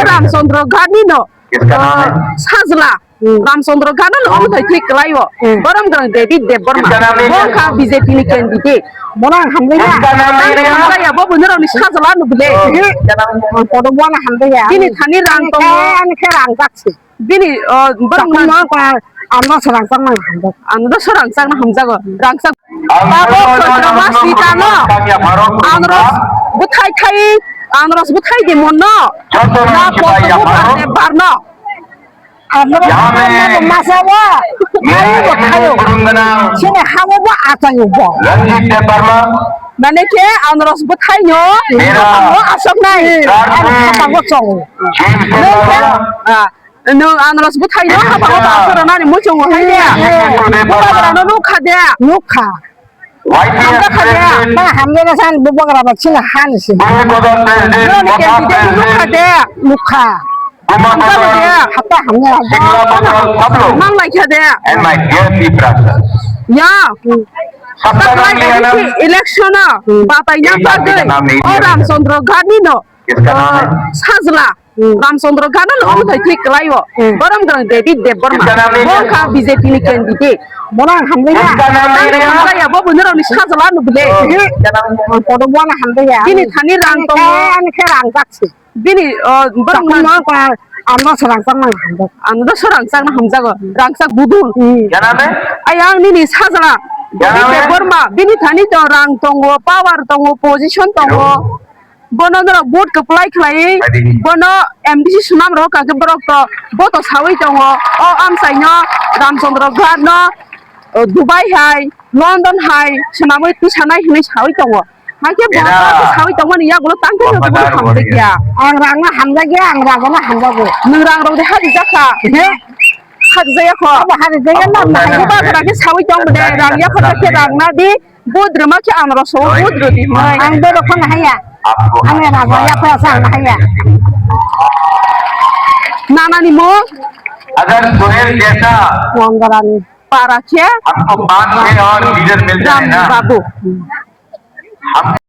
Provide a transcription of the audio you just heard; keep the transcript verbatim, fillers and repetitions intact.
Ramchandra Ghat ni no, ah, sajla. Hmm. Ramchandra Ghat no omo thai thik kwlai o. Hmm. Borom grang David Debbarma. Bo kha B J P ni candidate. Bono ang hamjaya. Ang hamjaya, bo buino rok ni sajla no bile. Kodo bono hamjaya. Bini thani rang tongo. Ani khe rang jak se. Bini, ah, borom no. Ano sorang chak na hamjago. Rang chak. Tabok Chandra Sita no. Anros bwthai thai, anros bwthai di mon no. Na poto bwthai de bar no. Anros masa wa. Ai bwthai o. Sini hawa wa achai o bo. Mane ke anros bwthai no. Asok nai. Ano khapango chong. Ah. Nwng anros bwthai no hapango bangsa rwnani muchungo hai de. Bubagra no nukha de. Nukha. Hamjakha de. Ma hamjana san bubagra ba chini han si. Noni candidate nukha de. Nukha. Hamjakha de. Hata hamjana. Nang laikha de. And my dear Tiprasa. Ya. Taklai election no. Batai na bagwi. O Ramchandra Ghat ni no. Sajla. Hmm. Ramchandra Ghat no omo thai thik kwlai o. Hmm. Borom grang David Debbarma. Bo kha B J P ni candidate. Bono ang hamjaya. Ang hamjaya, bo buino rok ni sajla no bile. Kodo bono hamjaya. Bini thani rang tongo. Ani khe rang jak se. Bini, ah, borom ano sorang chak na hamjak. Ano sorang chak na hamjago. Rang chak budul. Hmm. Ayang nini sajla. David Debbarma. Bini thani to rang tongo, power tongo, position tongo. Bono norok vote kwplai khlaiwi, bono M D C swnam rok kha khe borok to bo to sawi tongo, o amchaino Ramchandra Ghat no, o, Dubai hai, London hai swnamwi tisanai hinwi sawi tongo. Hakhe bo to sawi tongmani yagulo tang khe no bono hamjakya. Ang rang no hamjakya, ang rang no hamjago. Nwng rang rok de hadi jakha. He? Hadi jaya kho. Hadi jaya no. Bo ba khe sawi tong de, rang ya kho khe rang na di. Budruma khe ang rosao budru di hwnwi. Ang bodo khon haya. Ang raja ya kho sa ang haya. Nanani mo? अगर सुहेल जैसा Nondarani. Para khe? हमको पाँच छह और लीडर मिल जाए ना, Babu. हम